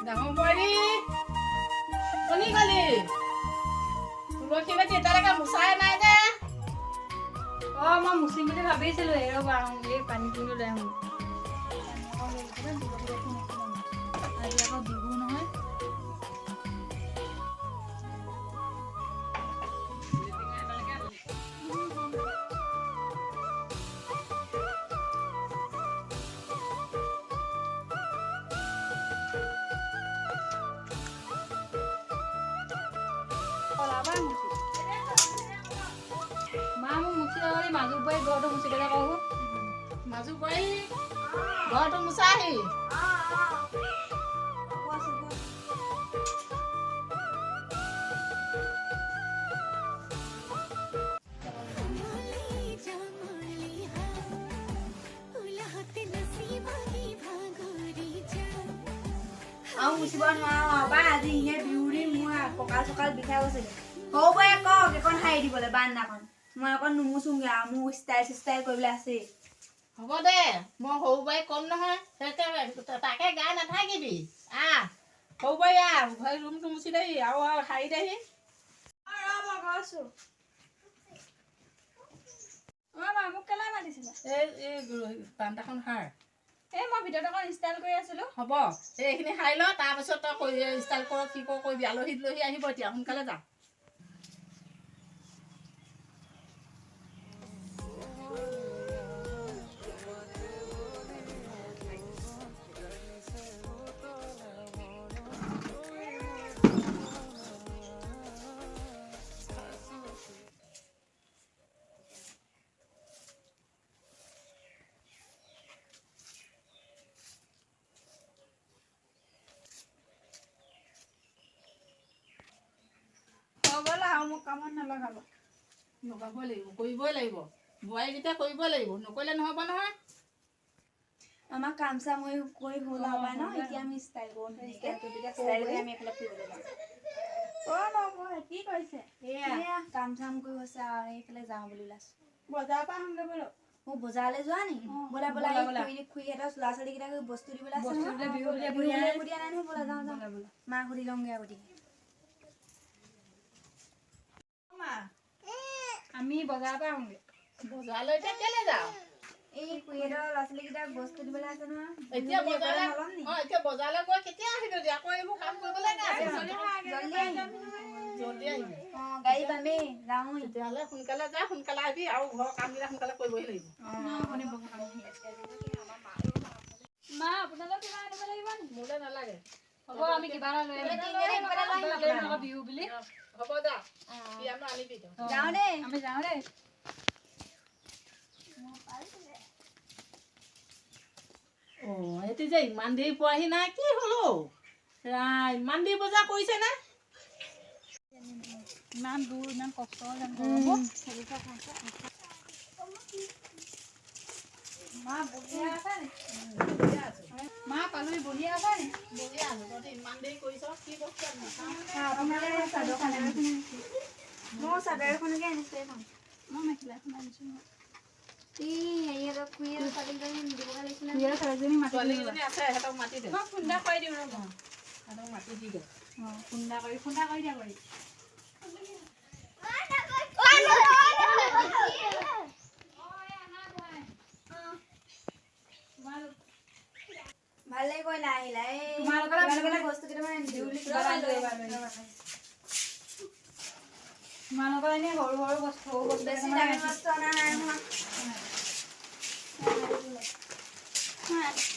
ডাঙৰ বোৱাৰী, কোনি গলি? তুলসী বাতি এতিয়ালৈকে মোচাই নাই যে। অঁ, মই মুচিম বুলি ভাবিছিলো। এই ৰ'বা, এই পানীখিনি লৈ আহোঁ। আজি আকৌ বিহু নহয়। মা, মোক মুচি এই মাজু বোৱাৰী ঘৰটো মুচিবলৈ কওঁ। মাজু বোৱাৰী, ঘৰটো মোচাহি। আৰু মুচিব নোৱাৰো আৰু পাই। আজি এনেই বিহু দিন, মোৰ কঁকাল চকাল বিষাই গৈছেগে। সৰু বৌয়ে কওক এইকণ সাৰি দিবলৈ, বাৰান্দাখন। মই অকণ নুমুচোংগে আৰু, মোৰ ষ্টাইল চিষ্টাইল কৰিবলৈ আছেই। হ'ব দে, মই সৰু বোৱাৰীক ক'ম নহয়। তাকে গাই নাথাকিবি। আহ সৰু বোৱাৰী, আহ, ঘৰ ৰুমটো মুচি দেহি আৰু সাৰি দেহি। মই গৈছো। অঁ মা, মোক কেলৈ মাতিছিলে? এই বাৰান্দাখন সাৰ। এই মই ভিতৰত অকণ ষ্টাইল কৰি আছিলোঁ। হ'ব, এইখিনি সাৰি ল, তাৰপিছত তই কৰি ষ্টাইল কৰ, কি কৰ কৰিবি। আলহী দুলহী আহিব এতিয়া, সোনকালে যা। হ'ব আৰু মোক কামত নলগাব। লগাবই লাগিব, কৰিবই লাগিব। বোৱাৰী যেতিয়া কৰিবই লাগিব, নকৰিলে নহ'ব নহয়। আমাৰ কাম চাম কৰি হ'ল আৰু পাই ন। এতিয়া আমি ষ্টাইল কৰোঁ ধুনীয়াকে। ষ্টাইল কৰি আমি এইফালে ফুৰিবলৈ যাম। অঁ নবৌ, কি কৰিছে? এয়া কাম চাম কৰি হৈছে আৰু এইফালে যাওঁ বুলি ওলাইছো। বজাৰৰ পৰা আহোঁগৈ ব'লক। মোক বজাৰলৈ যোৱা নি? ব'লা ব'লা। ব'লা, এই ব'লা। খুৰীহঁতৰ ল'ৰা ছোৱালীকেইটাক বস্তু দিবলৈ আছে বস্তু নহয়। দিবলৈ, বিহু বুলি বিহু বুলি একো একো দিয়া নাই নহয়। ব'লা, যাওঁ যাওঁ। মাক সুধি লওঁগে আগতীয়াকে। মা, আমি বজাৰৰ পৰা আহোঁগৈ। বজাৰলৈ এতিয়া কেলে যাওঁ? এই খুৰীহঁতৰ ল'ৰা ছোৱালীকেইটাক বস্তু দিবলৈ আছে নহয়। এতিয়া বিহু বুলি বজাৰলৈ একেবাৰে নল'ম নি? অঁ, এতিয়া বজাৰলৈ গৈ কেতিয়া আহিবি? আকৌ এইবোৰ কাম কৰিবলৈ নাই। জল্দি আহিম। জল্দি আহিবি। অঁ, গাড়ী পামেই, যাওঁৱেই। তেতিয়াহ'লে সোনকালে যা, সোনকালে আহিবি আৰু ঘৰৰ কামবিলাক সোনকালে কৰিবহি লাগিব। মা, আপোনালোক কিবা আনিব লাগিব নি? মোলৈ নালাগে। হ'ব, আমি কিবা এটা লৈ আহিম। তিনিজনে কিবা এটা লৈ আহিম। লৈ আহিম আকৌ বিহু বুলি। হ'ব, যা, পিয়ানো আনিবি তই। যাওঁ দেই। আমি যাওঁ দেই। অঁ, এইটো যে ইমান দেৰি পোৱাহি নাই, কি হ'ল অ'? ৰা, ইমান দেৰি বজাৰ কৰিছে নে? ইমান দূৰ, ইমান কষ্ট যাম গৰমত। মা, বঢ়িয়া আছা নি? মা, পালোহি। বঢ়িয়া আছা নি? বঢ়িয়া আছো। তহঁতি ইমান দেৰি কৰিছ, কি বস্তু আনিবি? আপোনালৈ চাদৰখন আনিছোঁ। ময়ো চাদৰ এখনকে আনিছোঁ এইখন। মই মেখেলা এখন আনিছোঁ। এই হেৰিহঁতক, খুৰীহঁতৰ ছোৱালীকেইজনী দিবগৈ লাগিছিলে। খুৰীয়ে ছোৱালীজনী মাতি দিওঁ। ছোৱালীকেইজনী আছে, সিহঁতক মাতি দে। মই ফোন এটা কৰি দিওঁ, ৰ'ব। সিহঁতক মাতি দি দে। অঁ, ফোন এটা কৰি দিয়া কৰি। ভালে কৰিলা আহিলা। এই তোমালোকৰ তোমালোকলৈ বস্তু কেইটামান আনিছোঁ। বিহু বুলি কিবা এটা লৈ আহিবা। তোমালোকৰ এনেই সৰু সৰু বস্তু, সৰু বস্তু বেছি কেইটামান দামী আনিছোঁ। বস্তু অনা নাই নহয়।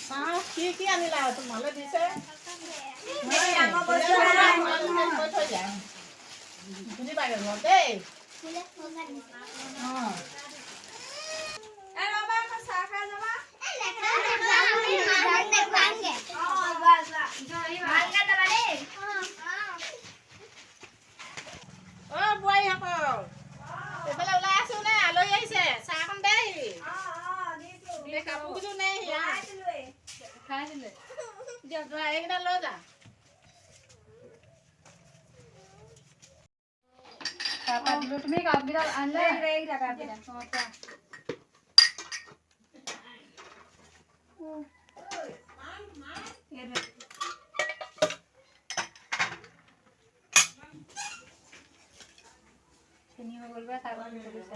চাওঁ, কি কি আনিলা, তোমালৈ দিছে। বেছি ডাঙৰ বস্তু অনা নাই। কৈ থৈ দিয়া, শুনিবাগে ঘৰত দেই। অঁ। এই ৰ'বা আকৌ, চাহ খাই যাবা। অঁ, যোৱা যোৱা, ভালকে যাবা দেই। অ' বোৱাৰীসকল, এইফালে ওলাই আছো নে? আলহী আহিছে, চাহখন দেহি। অঁ, দিছোঁ। এই কাপোৰ কেইযোৰ নেহি, আহ। খাইছিলোঁৱেই। খাইছিলে। যোৱা, এইকেইটা লৈ যা। চাহপাত দিলোঁ, তুমি কাপকেইটা আনিলা? এইকেইটা, এইকেইটা কাপকেইটা। অঁ, কোৱা। এইটো। চাহকণ দিব গৈছে।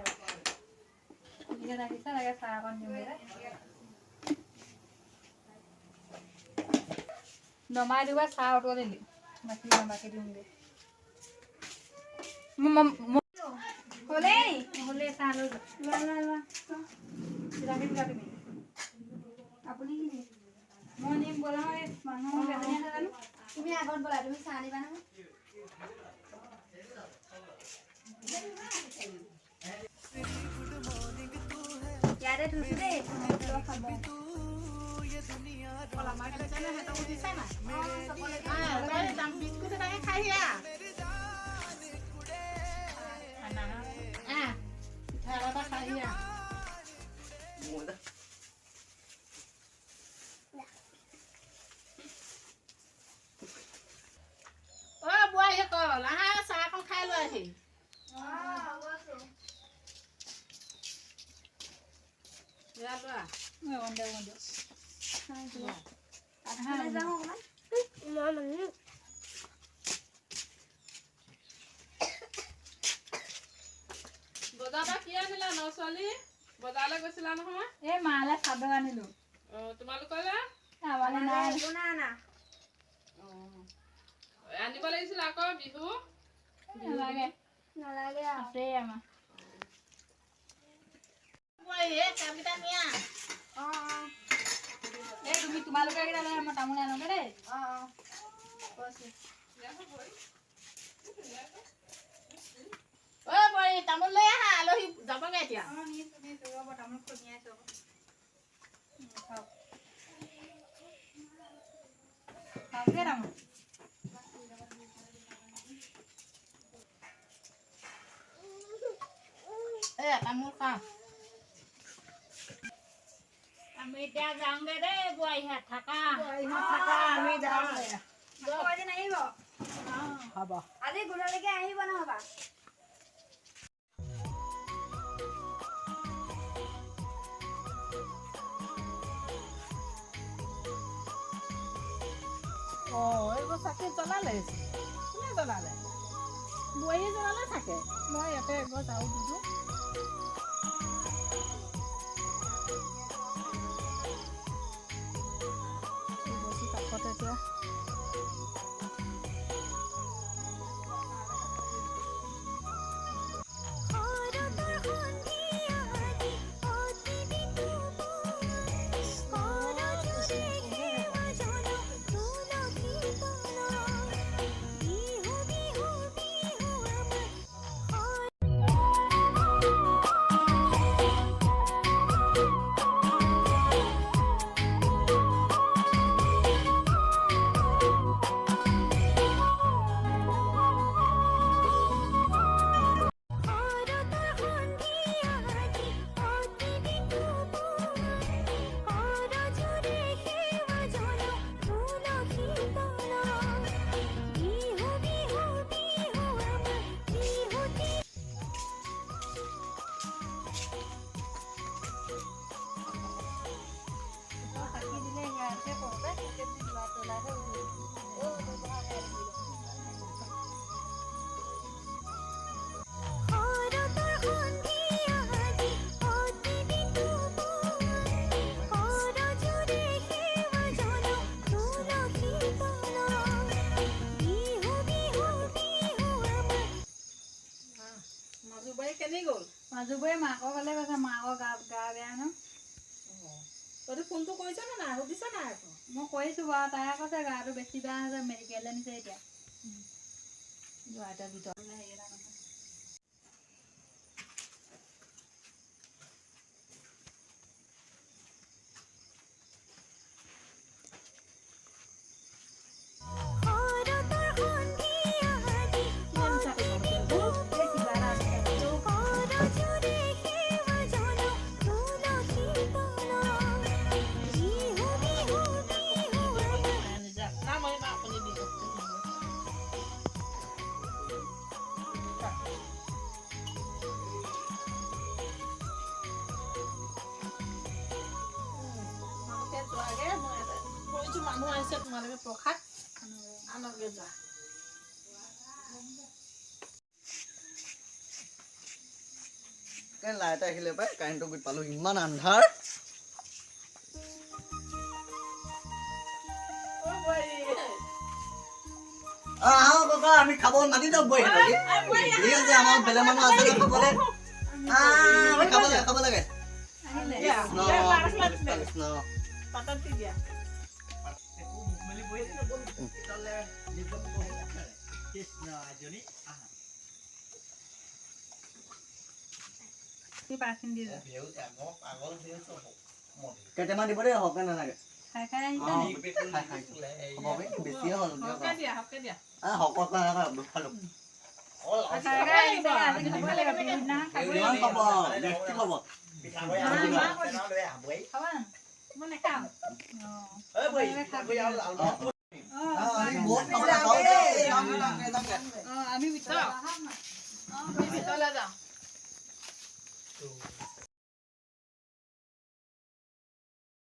আহিছে তাকে চাহ অকণ দিওঁগৈ। নমাই দিবা, চাহ উতলি দিলি, বাকী বাকী দিওঁগৈ। হ'লেই। হ'লে চাহ লৈ যোৱা। লোৱা লোৱা লোৱা। ৰাখি দিবা তুমি। আপুনি কি নিয়ে? মই নিম ব'লা, মানুহ কেইজনী আছে জানো। তুমি আগত ব'লা, তুমি চাহ দিবা নহয়। ইয়াতে থৈছো দেই, খাব। বিস্কুট এটাকে খাইহি আহ। আহ, পিঠা এটা খাইহি আহ। অ বোৱাৰীসকল, আহা, চাহকণ খাই লোৱাহি। লোৱা লোৱা। অকণ দিয়ক, অকণ দিয়ক। আগফালে যাওঁ অকণমান। বজাৰৰ পৰা কি আনিলা ন ছোৱালী? বজাৰলৈ গৈছিলা নহয়? এই মালে চাদৰ আনিলো। অ, তোমালোকলে? আমালে নাই। একো নাই আনা। অ, আনিব লাগিছিল আকৌ বিহু। নালাগে। নালাগে আৰু। আছেই আমাৰ। বোৱাৰী, এই কাপকেইটা নিয়া। অঁ। এই তুমি তোমালোকে এইকেইটা লৈ আহা, মই তামোল আনোগে দেই। অঁ অঁ, কৈছোঁ। অ বোৱাৰী, তামোল লৈ আহা, আলহী যাবগে এতিয়া। অঁ, নিছো নিছো, ৰ'ব, তামোল খুন্দিয়াইছোঁ। খাওক খাওক দেই তামোল। এ তামোল খা। আমি এতিয়া যাওঁগে দেই বোৱাৰীহঁত, থাকা। থাকা, আমি যাওঁগে। আকৌ এদিন আহিব। হ'ব। আজি গধূলিকে আহিব নহ'বা। অ, এইবোৰ চাকি জ্বলালে? কোনে জ্বলালে? বোৱাৰীয়ে জ্বলালে চাগে। মই ইয়াতে এগছ আৰু দিলোঁ। এইগছো কাষতে এতিয়া। চাকি দিলে ইয়াতে কৰোঁতে জ্বলাই থৈ। মাজু বোৱাৰী কেনি গ'ল? মাজু বৌয়ে মাকৰ ঘৰলৈ গৈছে, মাকৰ গা গা বেয়া ন। তহঁতি ফোনটো কৰিছ নে নাই? সুধিছ নাই আকৌ? মই কৰিছোঁ বাৰু, তাই কৈছে গাটো বেছি বেয়া হৈছে, মেডিকেললৈ নিছে এতিয়া। যোৱা এতিয়া ভিতৰত। হেৰি এটা কথা। কি আনিছা তোমালোকে এইবোৰ? এই কিবা এটা আনিছে। না, মই আপুনি দিব। তোমালোকে যোৱাগে, মই ইয়াতে কৈছোঁ মানুহ আহিছে, তোমালোকে প্ৰসাদ আনকে যোৱা। লাইট আহিলে পাই কাৰেণ্টটো গুৰিত পালো, ইমান আন্ধাৰ। অ' বোৱাৰী। অ, আহক ককা, আমি খাব মাতি দিয়ক বোৱাৰীহঁতক। ঠিক আছে, আমাৰ বেলেগ মানুহ আছে নহয় খাবলৈ। আহ, আমি খাব লাগে, খাব লাগে। আহিলে। কৃষ্ণ, কৃষ্ণ, কৃষ্ণ। পাতত দি দিয়া। তুমি পাতখিনি দি যোৱা। কেইটামান দিব দেই, সৰহকে নালাগে। খাই খাই আহিছা অ, নি? খাই খাই। হ'ব বে, বেছিয়ে হ'ল দিয়ক সৰহকে আৰু। দিয়া, সৰহকে দিয়া। আহ, সৰহকে নালাগে, খালো। খাই খাই আহিছা, আজি খাবই লাগিব, বিহুৰ দিনাখন খাবই কিমান লাগিব। খাব আৰু, বেছি খাব। খাবা জানো? মই নাখাওঁ। অ। অ, অ, অ, আমি বহুত খাব নাপাওঁ দেই। এই, যাওঁগে, যাওঁগে, যাওঁগে। অ, আমি ভিতৰত আহক না। আমি ভিতৰলৈ যাওঁ।